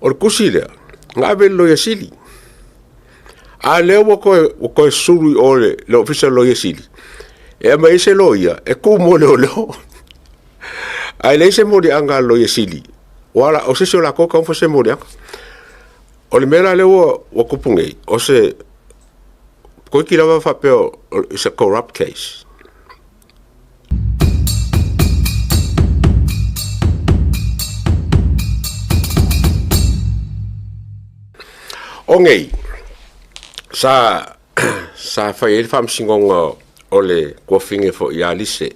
O le tusi lea, na ave i le Loia Sili. A lea ua toe sulu i o i le Ofisa o le Loia Sili, e aumai ai se loia e tu mo leoleo. Ae leai se moliaga a le Loia Sili, o se isi o latou e tatau ona fai se moliaga. O le mea la lea ua tupu nei, o se toeitiiti lava faapea it's a corrupt case. O nei, sa fai ai le faamasinoga o le tuafafine foi ia Lise,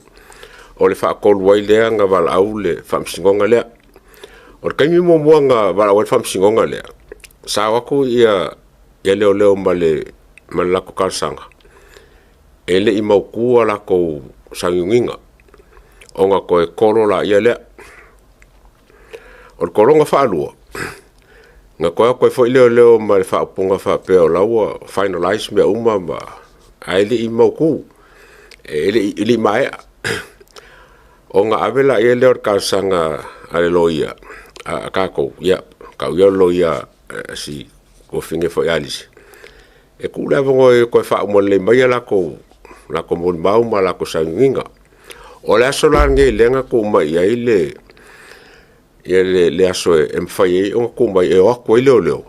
o le faatolu ai lea na valaau le faamasinoga lea. O le taimi muamua na valaau ai le faamasinoga lea, sa o atu leoleo ma le latou talosaga, e le i mautu a latou sauniuniga ona toe tolo laia lea. O le tologa faalua, na toe o atu ai foi leoleo ma le faaupuga faapea o la ua finalize mea uma ae le i mautu, e le i maea. Ona ave laia lea o le talosaga a le loia a tatou, ia tau ia o le loia a si tuafafine foi ia Lise, e tuu le avanoa e toe faauma lelei mai a latou molimau ma latou sauniuniga. O le aso la lenei lea na tuu mai i ai le aso e mafai ai ona tuu mai e o atu ai leoleo,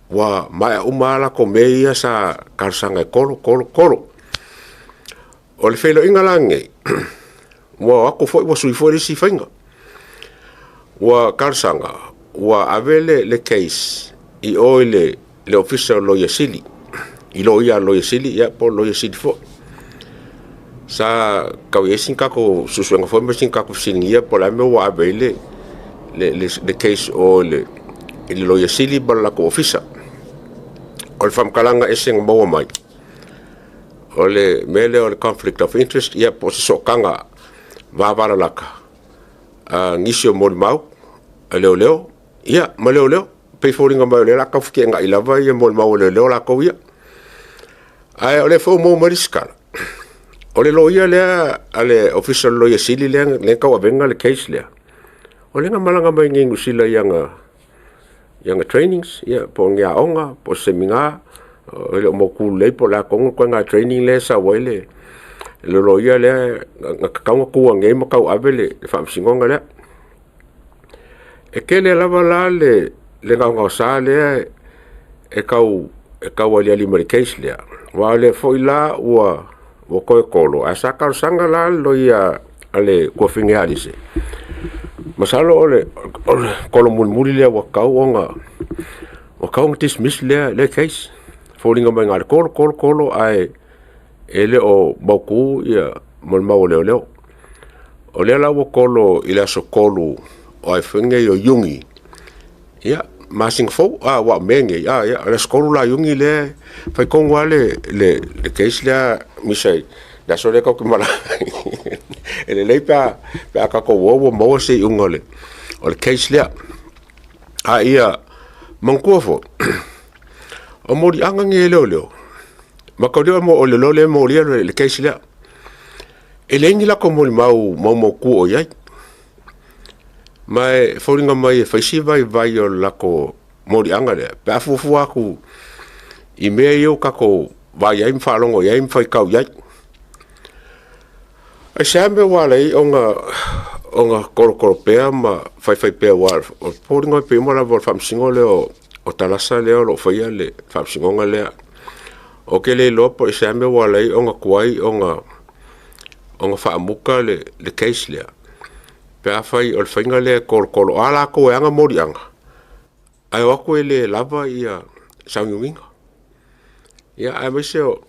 ua maea uma lava latou mea ia sa talosaga e tolo, tolo, tolo. O le feiloaiga la lenei, ua o atu foi ua sui foi le isi faiga. Ua talosaga ua ave le case i o i le Ofisa o le Loia Sili, i loia a le Loia Sili po o le Loia Sili foi. Sa tau i ai sina tatou suesuega foi ma sina tatou fesiligia po o le a le mea ua ave ai le case i o i le Loia Sili ma le latou Ofisa. O le faamatalaga ese na maua mai, o le mea lea o le conflict of interest, ia po o se sootaga vavalalata a nisi o molimau a leoleo, ia ma leoleo. E pei e foliga mai o lea o le a tau feteenai lava ia molimau a leoleo latou ia. Ae o lea foi ua maua mai le isi tala, o le loia lea a le Ofisa o le Loia Sili lea e tauaveina le case lea, o lea na malaga mai nei i Niu Sila i ana trainings po o ni aoga po o se seminar, e le o mautu lelei po o le a tonu le ituaiga training lea e sau ai le loia lea na tatau ona tu anei ma tauave le faamasinoga lea. E tele lava la le gaogaosa lea e tau aliali mai i le case lea, aua o lea foi la ua toe tolo, ae sa talosaga la le loia a le tuafafine ia Alise, masalo o le tolo mulimuli lea ua tatau ona dismiss lea case. E foliga mai na o le tolo tolo tolo ae e le o mautu molimau a leoleo. O lea la ua tolo i le aso 3 o ai foi nei o Iuni, ia, masina fou, aua o Me nei, ia, o le aso 3 la o Iuni lea e fai tonu lava le case lea Misa i le aso lea tatou te malaga ai. E lelei pe a tatou o ua maua se iuga o le case lea. A ia manatua foi, o moliaga nei e leoleo, mataulia o leoleo lea e molia le case lea. E leai ni latou molimau maumautu o i ai. Ma e foliga mai e fai si vaivai o le latou moliaga lea, pe a fuafua atu i mea ia ua tatou vaai ai ma faalogo i ai ma faitau i ai. Aisea le mea ua ala ai ona tolotolo pea ma faifai pea aua o foliga pei uma lava o le faamasino lea o Tarasa lea o lo o faia le faamasinoga lea. Ou te le iloa po o se a mea ua ala ai ona tuai ona faamuta le case lea, pe afai o le faiga lea e tolotolo a latou e ana moliaga, ae o atu e le lava sauniuniga. Ia aemaise o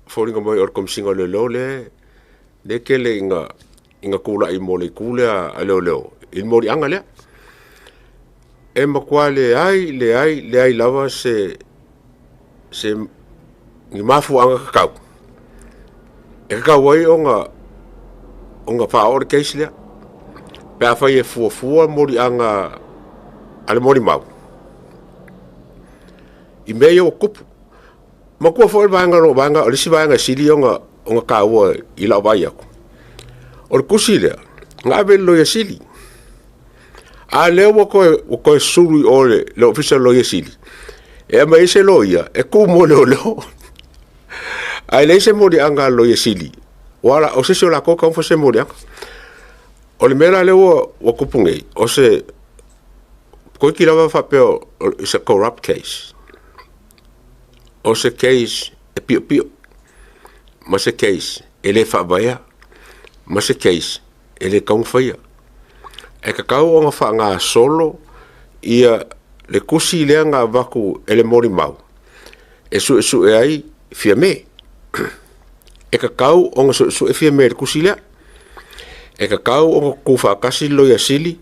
foliga mai o le Komesina o Leoleo lea e tele ina tulai mo le itu lea a leoleo i le moliaga lea. E matua leai, leai, leai lava se ni mafuaaga tatau e tatau ai ona faaoo le case lea pe afai e fuafua moliaga a le molimau i mea ia ua tupu. Manatua foi le vaega o le isi vaega e sili ona taua i lau vaai atu, o le tusi lea na ave i le Loia Sili. A lea ua toe, ua toe sulu i o le, le Ofisa o le Loia Sili, e aumai ai se loia e tu mo leoleo. Ae leai se moliaga a le Loia Sili, o se isi o latou e tatau ona fai se moliaga. O le mea la lea ua, ua tupu nei, o se toeitiiti lava faapea it's a corrupt case. O se case e piopio, ma se case e le faavaea, ma se case e le tatau ona faia. E tatau ona faagasolo ia le tusi lea na avatu e le molimau e suesue ai Fiame. E tatau ona suesue Fiame i le tusi lea. E tatau ona tutu faatasi le Loia Sili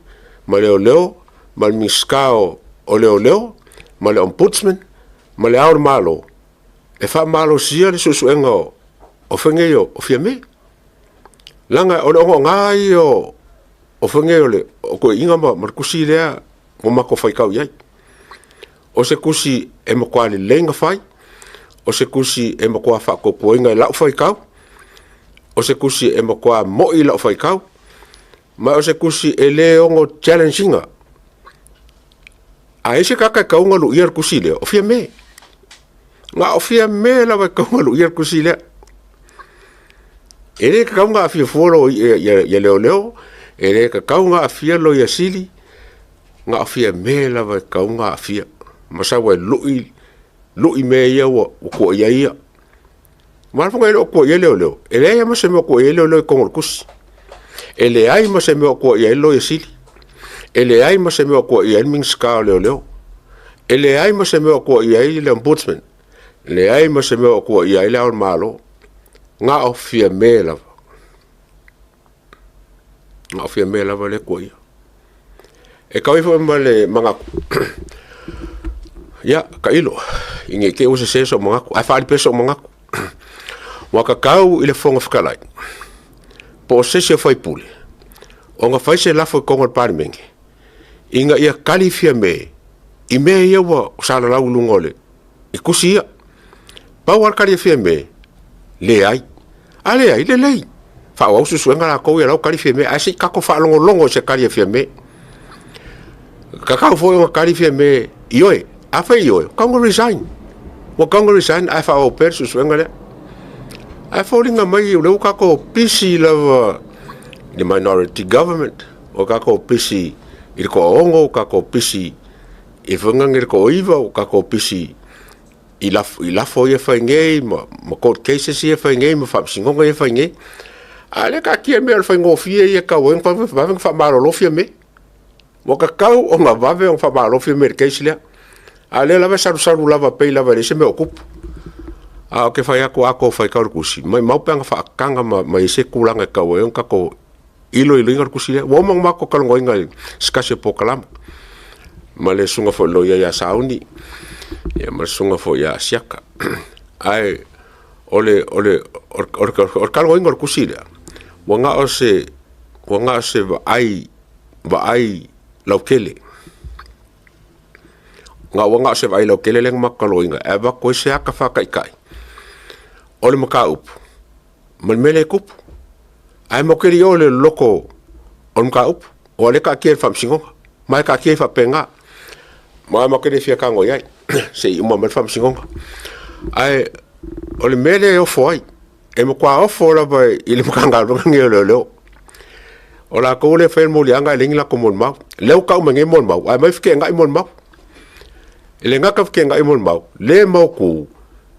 ma Leoleo ma le Minisita o Leoleo ma le Ombudsman ma le Ao o le Malo e faamalosia le suesuega o faiga nei o Fiame. Leaga o le ogaoga ia o faiga nei o le o toeaiina ma le tusi lea ua matou faitau i ai. O se tusi e matua lelei ona fai, o se tusi e matua faatuatuaina i lau faitau, o se tusi e matua moi i lau faitau, ma o se tusi e le ono challenge ina. A i ai se tagata e tatau ona luia le tusi lea, o Fiame. Na o Fiame lava e tatau ona luia le tusi lea. E le tatau ona aafia fua ia leoleo, e le tatau ona aafia Loia Sili, na o Fiame lava e tatau ona aafia. Ma sau e lui, lui mea ia ua tuuaia ai ia. Aua foi e le o tuuaia leoleo, e leai lava ma se mea o tuuaia ai leoleo i totonu o le tusi. E leai ma se mea o tuuaia ai le Loia Sili. E leai ma se mea o tuuaia ai le Minisita o Leoleo. E leai ma se mea o tuuaia ai le Ombudsman. E leai ma se mea o tuuaia ai le Ao o le Malo. Na o Fiame lava. Na o Fiame lava lea e tuuaia. E tau ai foi ma le manatu, ia, tailo, ina ne i te i ua sese sou manatu, ae faaali pea sou manatu. Ua tatau i le Fofoga Fetalai, po o se isi o sui usufono, ona fai se lafo i totonu o le Palemene, ina ia tali Fiame i mea ia ua salalau i luga o le, i tusi ia. Pau lava le tali a Fiame, leai. A leai, lelei. Faaauau suesuega latou ia la ua tali Fiame, ae se i tatou faalogologo i se tali a Fiame. Tatau foi ona tali Fiame, ioe. Afai ioe, ua tatau ona resign. Ua tatau ona resign ae faaauau pea le suesuega lea. Ae foliga mai o lea ua tatou pisi lava i le minority government, ua tatou pisi i le toaono, ua tatou pisi i le foi le toaiva, ua tatou pisi i lafo ia e fai nei ma court cases ia e fai nei ma faamasinoga ia e fai nei. A o lea e taatia mea o le faigofie ia e tatau ai ona vave ona faamalolo Fiame. Ua tatau ona vave ona faamalolo Fiame i le case lea. A o lea lava e salusalu lava pei lava e leai se mea o tupu. A ou te fai atu a outou faitau i le tusi, maumau pe ana faataga ma i ai se tulaga e tatau ai ona tatou iloiloina le tusi lea. Ua uma ona matou talanoaina i se tasi o polokalama ma le susuga foi i le loia ia Sauni ia ma le susuga foi ia Asiata. Ae o le talanoaina o le tusi lea, ua na o se vaai, vaai lautele. Ua na o se vaai lautele lea na matou talanoaina e avatu ai se ata faataitai o le mataupu ma le mea lea e tupu. Ae matou te le i oo i le loloto o le mataupu, aua o lea e taatia i le faamasinoga, ma e taatia ai faapena. Ma matou te le fia tago i ai se i uma mai le faamasinoga. Ae o le mea lea e ofo ai, e matua ofo lava i le Matagaluega lenei o Leoleo. O latou lea e faia le moliaga e leai ni latou molimau. O lea ua tau mai nei molimau, ae aumai feteenai molimau. E le gata feteenai molimau, le mautu,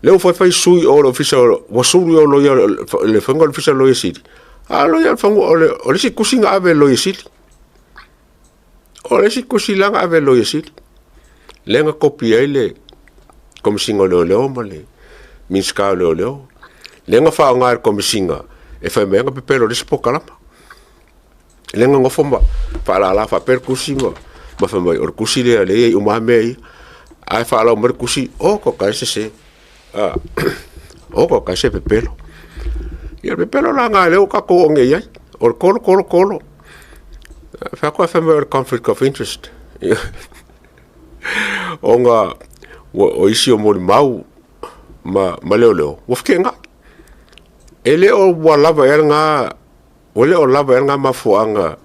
lea ua fai fai sui o le ofisa ua sulu i o loia le faiga o le ofisa o le loia sili a loia o le fanua o le o le isi tusi na ave e le loia sili o le isi tusi la na ave e le loia sili lea na kopi ai le komesina o leoleo ma le Minisita o Leoleo lea na faaaoga e le komesina e fai mai ai na pepelo i le isi polokalama lea na nofo ma faalala faapea le tusi ma fai mai o le tusi lea lea e i ai uma lava mea ia. Ae faalau mai le tusi, oka oka e sese, oka oka e se pepelo. Ia o le pepelo la lena lea ua tatou oo nei i ai, o le tolo tolo tolo. Fai atu ae fai mai o le conflict of interest. Ona o isi o molimau ma leoleo ua feteenai. E le o ua lava ea lena Ua le o lava ea lena mafuaaga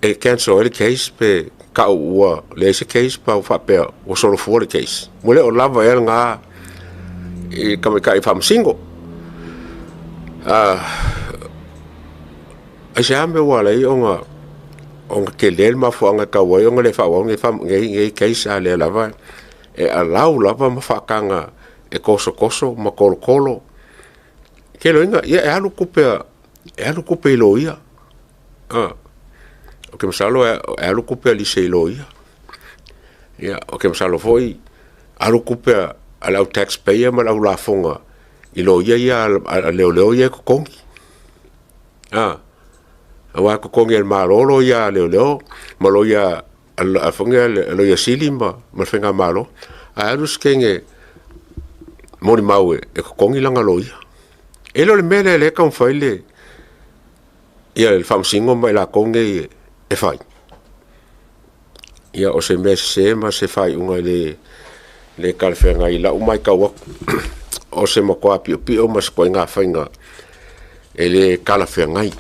e cancel ai le case pe. tau ua leai se case pa ua faapea ua solofua le case. Ua le o lava ea lena i tamaitai faamasino. Aisea mea ua ala ai ona tele le mafuaaga e tatau ai ona le faaauau nei case a o lea lava e allow lava ma faataga e tosotoso ma tolotolo. Tele o aiga, ia e alu tupe a, e alu tupe i loia. Ou te masalo e alu tupe a Lise i loia. Ia, ou te masalo foi, alu tupe a le au tax payer ma le au lafoga i loia ia a leoleo ia e totogi. Aua e totogi e le Malo loia a leoleo ma loia a le Loia Sili ma le faigamalo, ae alu si teine molimau e totogi lana loia. E le o le mea lea o lea e taumafai le Faamasino ma i latou nei e fai. Ia o se mea sese ma se faaiuga e le talafeagai i lau matau atu. O se matua piopio ma se ituaiga faiga e le talafeagai.